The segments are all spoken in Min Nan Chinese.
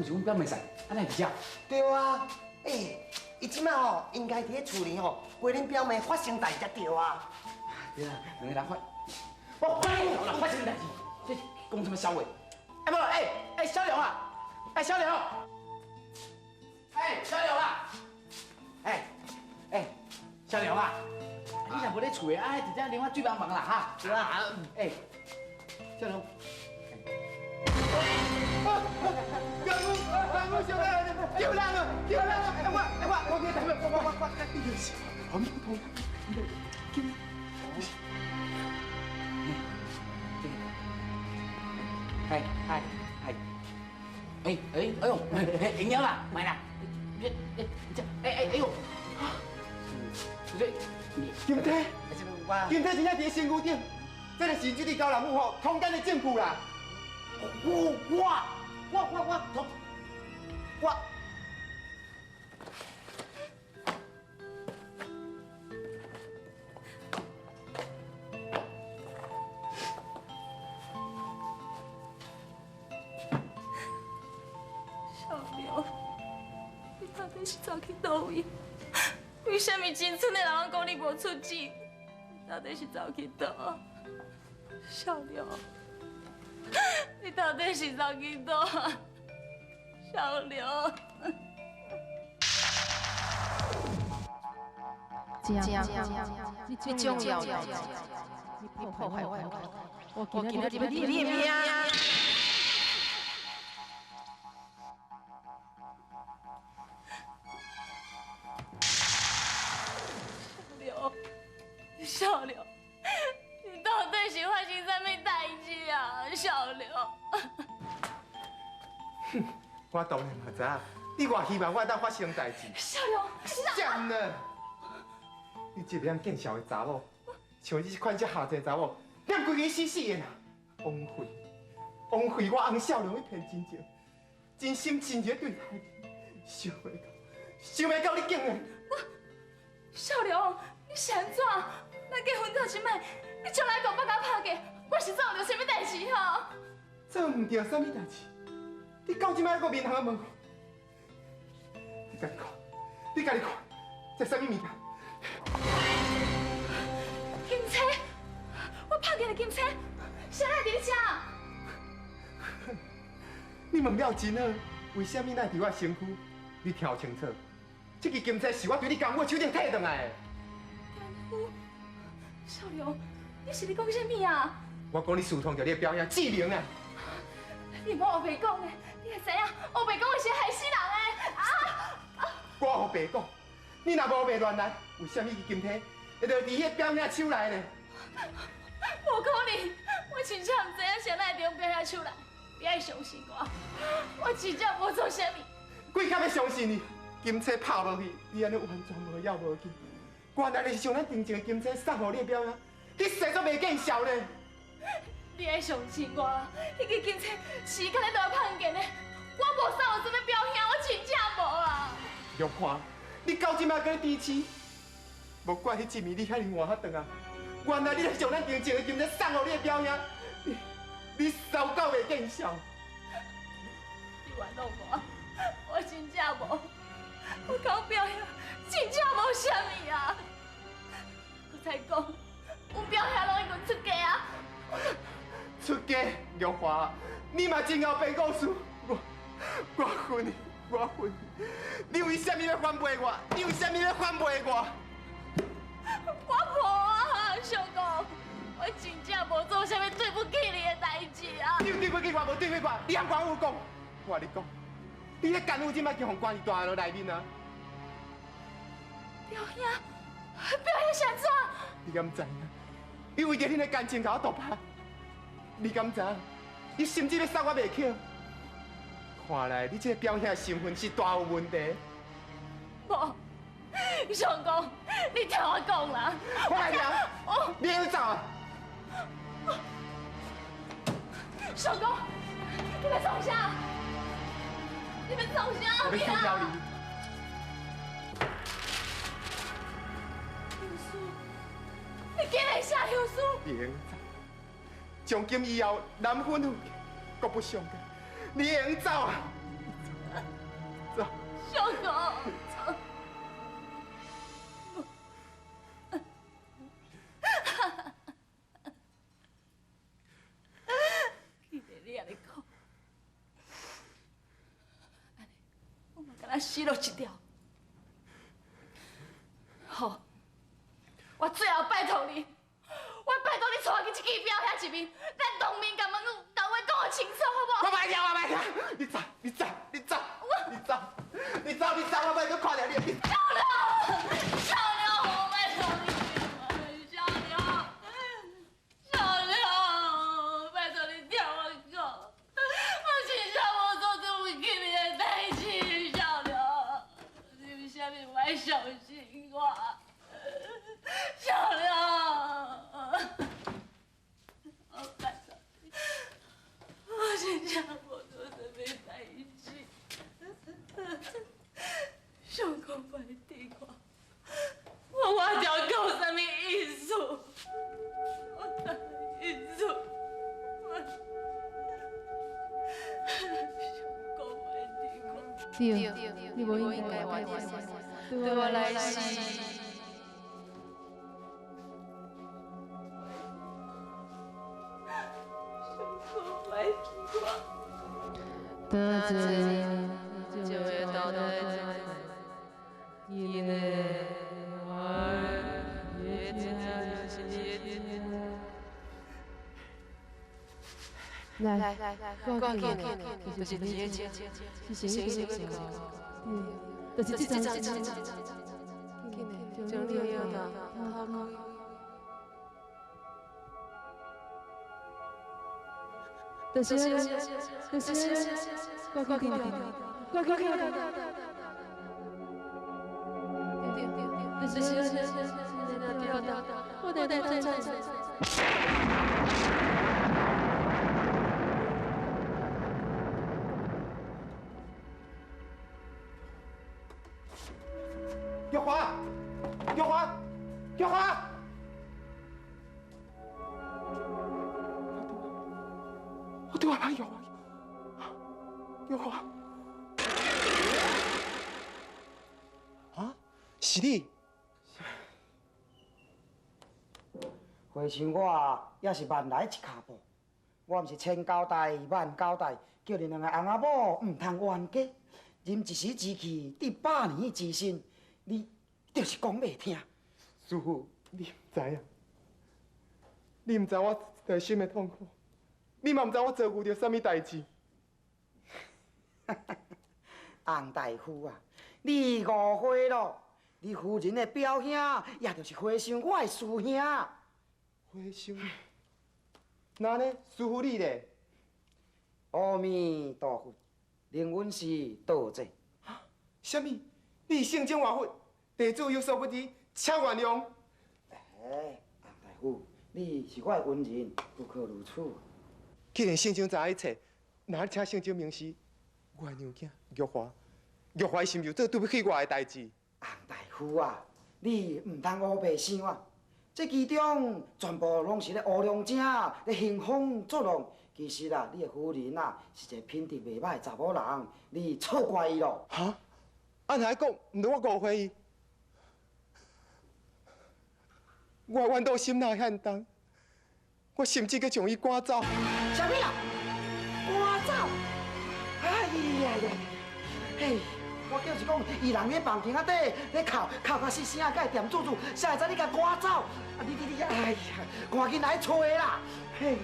毋是阮表妹婿，啊，哪會佇遮？對啊，欸，伊這擺吼應該佇咧厝裡吼陪恁表妹發生代誌才對啊。對啊，兩个人發，我發啦，發生代誌，這講啥物痟話？哎無，哎哎，小劉啊，哎小劉，哎小劉啊，哎哎小劉啊，你若無咧厝的，啊，佇遮啉下水茫茫啦哈。對啊，哎，小劉。表母，表母，小妹，救人啊！救人啊！我我我我我我你就是阿弥陀佛，救！嗨嗨嗨！哎哎哎呦，会用啦，莫啦！你你这哎哎哎呦！这金梯，金梯真正佇身躯顶，這个是這個高人母吼通姦的證據啦！我我我我我通我。小劉，你到底是走去佗位？為啥物整村的人攏講你無出錢？你到底是走去佗？小劉，你到底是走去佗？小劉，這種妖代誌，你破壞我，我今仔日欲你的命！小劉，你到底是發生啥物代誌啊？小劉，哼，我當然嘛知影，你偌希望我會當發生代誌。小劉，誰呢？你這袂曉見笑的查某，像你這款遮下賤查某，踮規个死死的啦，枉費，枉費我翁少龍一片真情，真心真意對待你，想袂到，想袂到你竟然……我，小劉，你是按怎？咱結婚到這擺，你從來都無共拍過，我是做毋著啥物代誌吼？做毋著啥物代誌？你到這擺閣面紅問我，你家己看，你家己看，這啥物物件？金釵，我拍過的金釵，誰來佇遮？你問了真好，為啥物咱佇我身軀？你聽清楚，這支金釵是我對你功夫手頂提轉來的。功夫？小劉，你是咧講啥物啊？我講你私通著你的表兄志明啊！你莫烏白講的，你會知影烏白講的是害死人的啊！我烏白講，你若無烏白亂來，為啥物支金釵會落佇彼表兄手內呢？無可能，我真正毋知影誰來佇阮表兄手內，你愛相信我，我真正無做啥物。鬼較欲相信你，金釵拍無去，你按呢完全無要無緊。原來你是將咱定情的金釵送予你的表兄，你生做袂見笑呢？你愛相信我，彼支金釵是伊共咱大碰見的，我無送予啥物表兄，我真正無啊。玉華，你到這擺閣咧支持，無怪彼一暝你遐爾換較轉啊！原來你咧將咱定情的金釵送予你的表兄，你你騷到袂見笑。你冤枉我，我真正無，我講表兄真正無啥物啊！我再講，阮表兄攏已經出嫁啊！出嫁，玉華，你嘛真𠢕編故事，我我恨你，我恨你，你為啥物欲反背我？你為啥物欲反背我？我無啊，相公，我真正無做啥物對不起你的代誌啊！你有對不起我，無對不起我，你通管我講？我共你講，你的奸夫這擺就予關佇大牢內面啊！表兄，表兄是按怎？你敢知影？伊為著恁的感情共我毒拍，你敢知影？伊甚至欲殺我袂可。看來你這个表兄的身份是大有問題。無，相公，你聽我講啦。我來聽，你會走啊？相公，你欲創啥？你欲創啥？我欲休掉你。休書，你竟然寫休書？你會用走？從今以後，男分夫各不相干。你會用走啊？走。小哥，走。既然你按呢讲，按呢我嘛敢若死路一条。好，我最後拜託你，我拜託你帶我去這支表兄一面，咱當面共問共話講予清楚，好無？我袂聽，我袂聽，你走，你走，你走，你走，你走，你走，我袂閣看著你。小劉，小劉，我拜託你，小劉，小劉，拜託你聽我講，我真正無做對不起你的代誌，小劉，你為啥物不愛相信我？小劉，我拜託你，我真正無做啥物代誌，相公莫提我，我活著夠啥物意思？我啥意思？我相公莫提我。對，你無應該對我來是。得罪就會到來，趕緊，就是你，是誰？對，就是這張，將你的頭開。就是，就是，趕緊，趕緊，就是，我得再再。玉華，玉華，玉華！我對我阿玉華，玉華，啊，是你？回想我也是萬來一跤步，我毋是千交代萬交代，叫恁兩个翁仔某毋通冤家，忍一時之氣，得百年之心。你就是講袂聽。師父，你毋知影，你毋知我內心的痛苦，你嘛毋知我遭遇著啥物代誌。翁大夫啊，你誤會咯，你夫人的表兄，也就是和尚我的師兄。和尚？那呢？師父你咧？阿彌陀佛，靈阮是道者。啥物？你是聖真活佛，地主有所不知，請原諒。哎，翁大夫，你是我的恩人，不可如此。既然聖經知影一切，若請聖經明示，我的娘囝玉華，玉華是毋是有做對不起我的代誌？翁大夫啊，你毋通烏白想啊！這其中全部攏是咧烏龍精咧興風作浪。其實啊，你的夫人啊是一個品德袂歹的查某人，你錯怪伊咯。哈？按來講，毋著我誤會伊，我怨妒心哪會遐重？我甚至閣將伊趕走。啥物啊？趕走？哎呀呀！嘿，我就是講，伊人咧房間仔底咧哭，哭甲細聲，佮會恬注注，啥會知你共趕走？啊你你你，哎呀，趕緊來揣啦！嘿，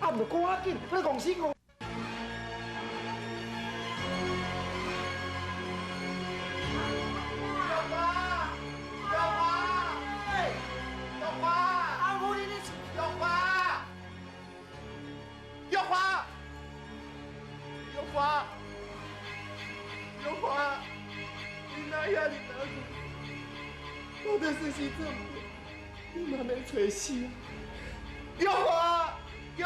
啊毋著趕緊，你戇死我！找死啊！玉華，玉，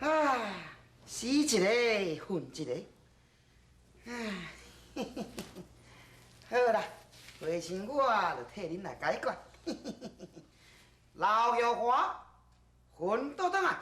啊，死一个，混一个，啊，好啦，回想我就替恁來解決。劉玉華，魂倒轉來。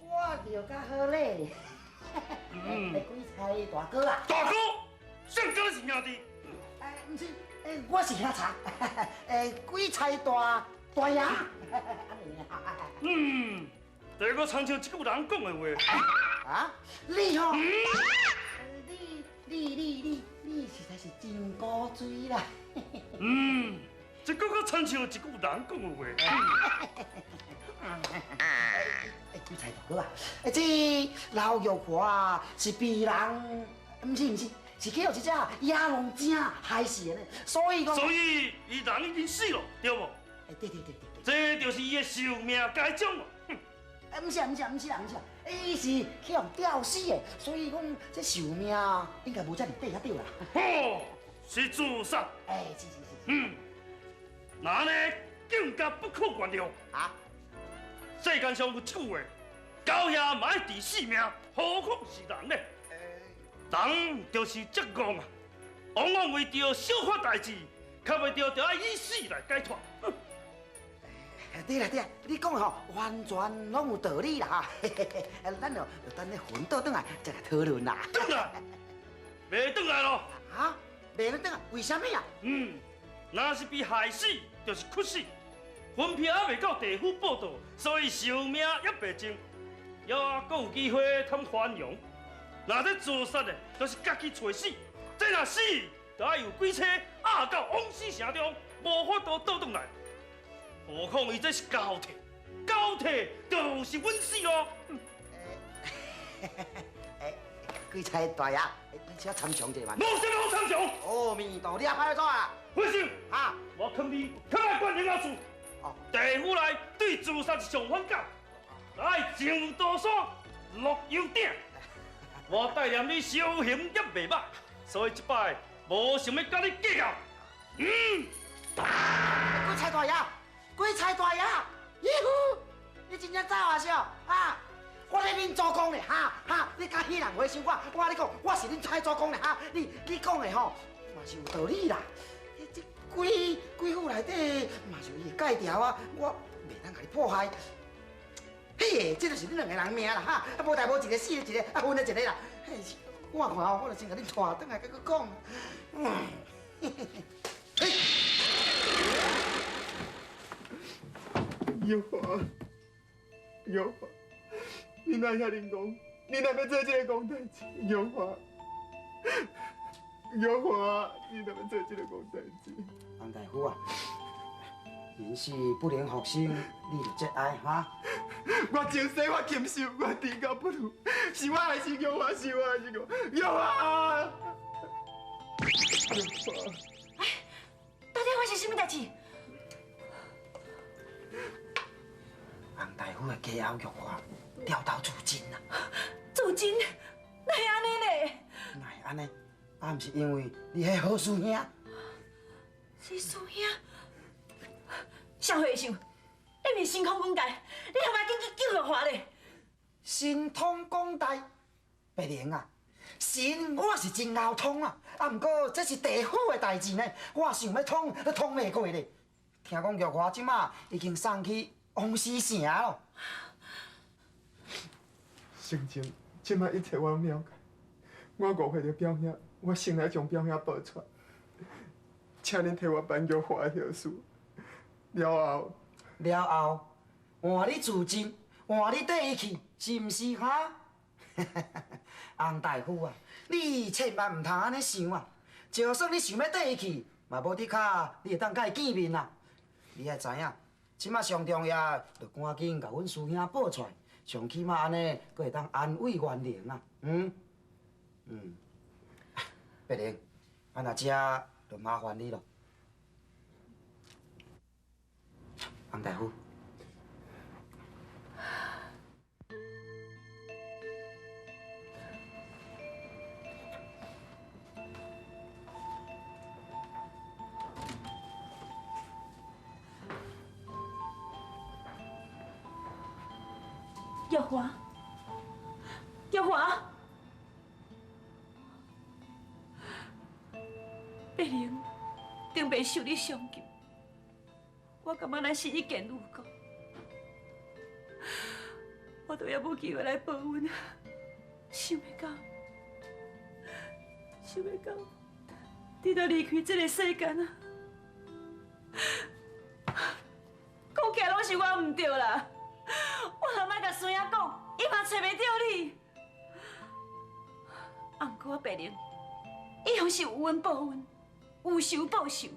我就较好咧。嗯，鬼差大哥啊！大哥，谁跟你是兄弟？哎，毋是，哎，我是兄长。哎，鬼差大大爷。嗯，这个亲像一句人讲的话。啊？你吼？你你你你你实在是真古锥啦。嗯，这个阁亲像一句人讲的话。哎，鬼差大哥啊！哎，这刘玉华啊，是被人，毋是毋是，是去予一只野龙精害死的呢。所以讲，所以伊人已经死了，对无？哎，对对对对对，这就是伊的寿命该终了。哎，毋是啊，毋是啊，毋是啊，毋是啊，伊是去予吊死的，所以讲这寿命应该无遮尔短遐对啦。哦，是自杀。哎，是是是。嗯，那呢更加不可原谅啊！世间上有一句话，狗爷嘛爱治性命，何况是人呢？人就是这戆啊，往往为著小可代志，较袂著就爱以死来解脱。对啦对啦，你讲的吼完全拢有道理啦哈！咱就等咧魂倒转来再来讨论啦。转来，袂转来咯。啊？袂转来？为啥物啊？嗯，若是被害死，就是屈死。魂魄还未到地府报到，所以寿命也未尽，也阁有机会通还阳。若这自杀的，就是家己找死。这若死，就爱有鬼车压到枉死城中，无法度倒转来。何况伊这是交替，交替就是稳死咯。哎，鬼差大爷，咱小参详一下嘛。无啥物好参详。阿弥陀，你也歹做啊？放心，哈，我劝你较爱管闲仔事。地府内对自杀是上反感，爱上刀山，落油鼎。我带念你修行也袂歹，所以这摆无想欲佮你计较。嗯。鬼差大爷，鬼差大爷，咦呼，你真正走啊是？啊，我咧恁祖公咧，哈哈，你敢彼人回想我？我跟你讲，我是恁蔡祖公咧，哈，你你讲的吼嘛是有道理啦。这鬼鬼府内底嘛是有伊的戒条啊，我袂当共你破坏。嘿，这就是恁两个人命啦，哈！啊，无代无一个死一个，啊，分了一个啦。嘿，我看吼，我就先共恁带转来，阁阁讲。嗯，嘿嘿嘿。玉华，玉华，你哪遐尔戆？你哪欲做这个戆代志？玉华，玉华，你哪欲做这个戆代志？王大夫啊，人死不能复生，你就节哀哈。我前世我禽兽，我猪狗不如，是我还是玉华？是我还是玉华？玉华！哎，到底发生什么代志？王大夫的家后玉华吊刀自尽啊！自尽？哪会按呢咧？哪会按呢？啊，毋是因为你彼好师兄？是师兄？啥和尚？你毋是神通广大，你还嘛紧去救玉华咧？神通广大，白灵啊！神我是真𠢕通啊，啊，毋过这是地府的代志呢，我想欲通都通袂过咧。听讲玉华这马已经送去王死城咯。生前这马一切我拢了解，我误会著表兄，我先来将表兄报出来，请恁替我办玉华的后事。了后，了后，换你自尽，换你缀伊去，是毋是哈？翁大夫啊，你千萬毋通按呢想啊！就算你想欲綴伊去，嘛無的確你會當佮伊見面啦。你愛知影，這馬上重要，就趕緊共阮師兄報出來，上起碼按呢，閣會當安慰元靈啊。嗯嗯，碧玲，啊若這就麻煩你囉，翁大夫。玉華，玉華，碧玲，頂擺受你傷及，我感覺咱是一見如故，我都猶無機會來報恩，想袂到，想袂到，你都離開這個世間啊！講起來攏是我毋對啦。我若莫共孫仔講，伊嘛揣袂著你。啊，毋過我白玲，一向是有恩報恩，有仇報仇。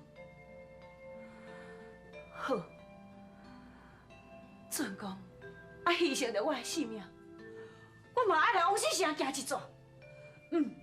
好，准講，啊犧牲著我的性命，我嘛愛來王死城行一逝。嗯，